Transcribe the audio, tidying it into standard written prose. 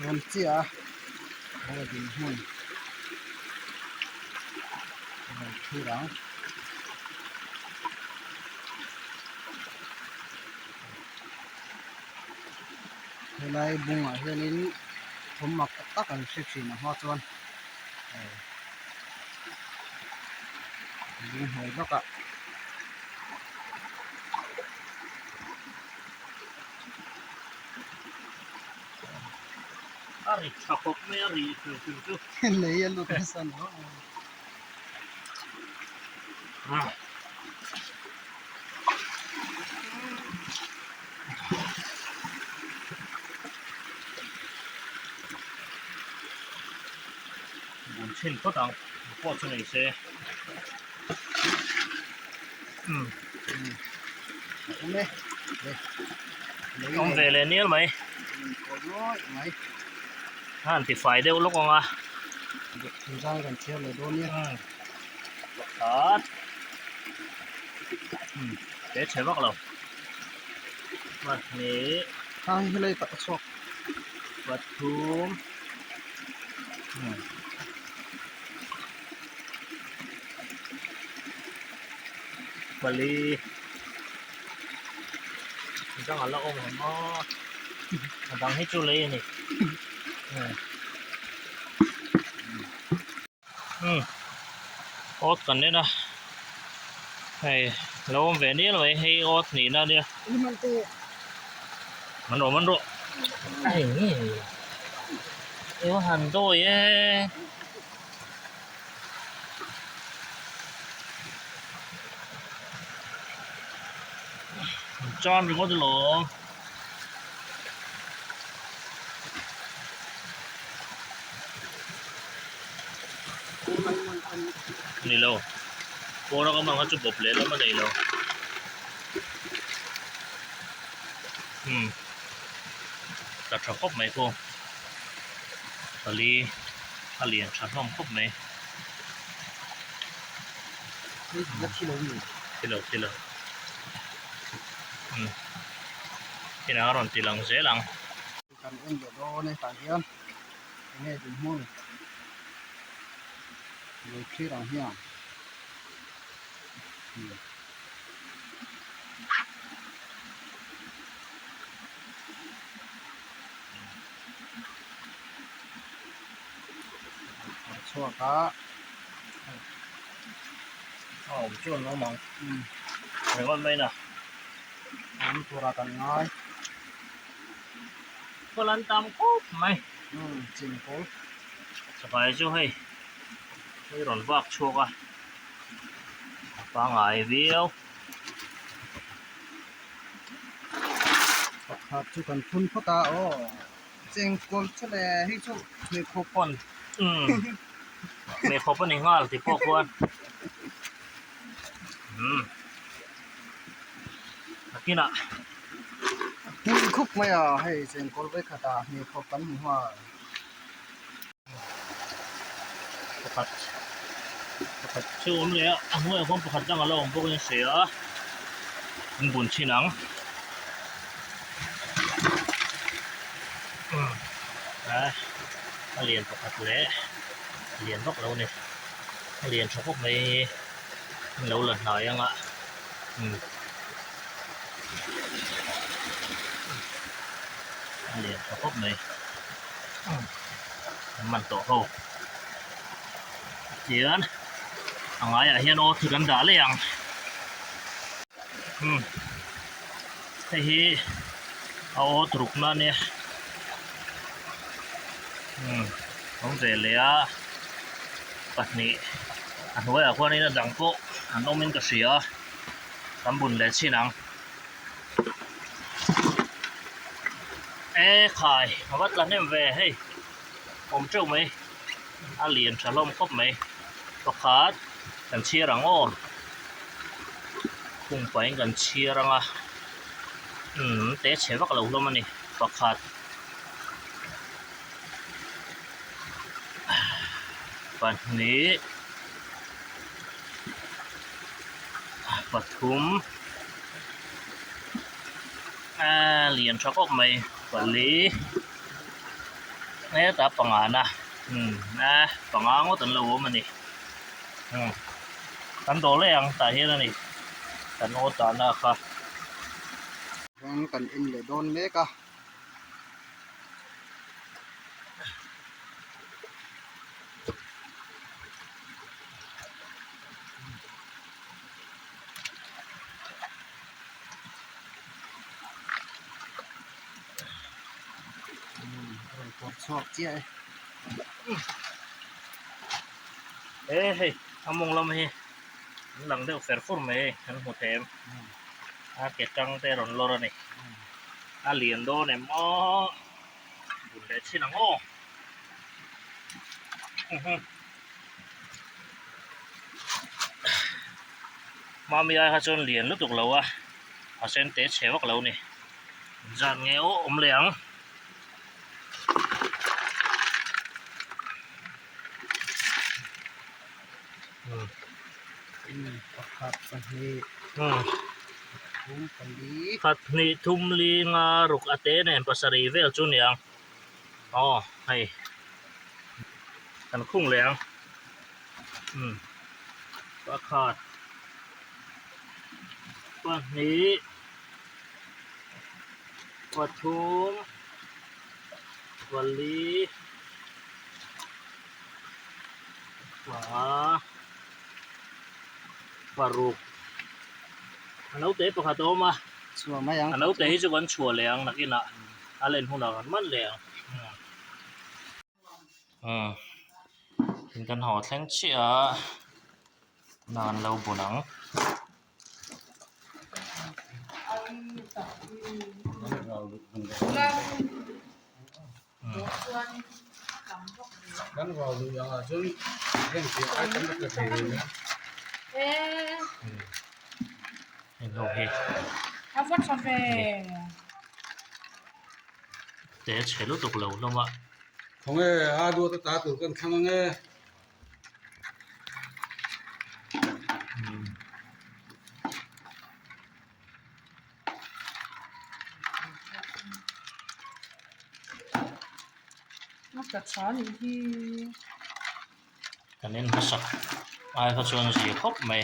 Dawn chiah a aw dinhmun a lo thlir ang. Helai bungah hianin thawm mak tak tak an hre thin a hma chuan bung hnuai bakah. A ri tha khawp mai a ri hrim hrim chu. Lei a lut nasa ni maw. Bun chhin phawt ang pawh chu nei se. Umm awm e awm ve leh nial mai a han ti fai deuh lawk ang a zai kan chhiar leh dawn nia pakhat umm he chhe vak lo pahnih hei helai tak a chhuak pathum umm. Pali dang a la awm ang a a dang hi chu lei a ni umm awt kan en a hei a lo awm ve nial mai hei awt nihna ania man rawh man rawh i va han dawi e. Chan ringawt alawm. Ni lo. Pawna ka hmang kha chu bawp lehlam a nei lo. Umm. Tla tha khawp mai khu. Pali. a lian tha hlawm khawp mai thi lo thi lo umm inah a rawn ti lang zel ang. Kan en leh dawn e tah hian enge dinhmun lo thlir ang hian umm. Chhuak a a awm chu an awm ang ringawt mai na awm tura kan ngai khawl an tam khawp mai chinkawl chakai chu hei hei rawn vak chhuak a a pangngai viau. Pakhat chu kan phun phawt a aw chengkawl chu le hei chu hmeikhawp pawn umm hmeikhawp a ni nghal tih pawh khuan umm nakinah hmun khup mai a hei chengkawl vawikhatah hmeikhawp kan hmu nghal. Pakhat pakhat chu a awm leh a a hnuaiah khuan pakhat dang a la awm bawk in a hria a an bun thin ang umm a a lian pakhat leh a lian vak lo a ni a lian tha khawp mai an lo la hnai ang a umm a lian tha khawp mai. An man tawh ho tichuan a ngaiah hian aw thil an dah leh ang umm hei hi a aw turuk na ania umm awm ve leh a pahnih a hnuaiah khuanin a dang pawh an awmin ka hria kan bun leh chhin ang. E khai a va tla hnem ve hei awm teuh mai a lian tha hlawm khawp mai pakhat kan chhiar ang aw khung pahin kan chhiar ang a umm te chhe vak lo hlawm a ni pakhat pahnih pathum. A lian tha khawp mai pali Hetah pangana umm a panga ngawt an lo awm a ni umm kan dawh leh ang tah hian a ni kan aw tahna kha. Chuan kan en leh dawn mek a. Rawn pawt chhuak chiah e. E hei a mawng lam hi an lang deuh fer fur mai hei an hmu them a ke tang te a rawn lawr a ni a lian dawn em aw bun leh chin ang aw. Mami ai kha chuan lian lutuk lo a a sen te chhe vak lo a ni zat nge aw awm leh ang. Khat hnih thum li nga ruk a te nen pasarih vel chu niang aw hei kan khung leh ang umm pakhat pahnih pathum pali panga paruk a naute pakhat a awm a chhuah mai ang a naute hi chu kan chhuah leh ang nakinah a len hunah kan man leh ang umm in kan haw thleng chiah a tunah an lo bun ang. Te chhe lutuk lo hlawm a. Kan en hmasak ai kha chuan zia khawp mai.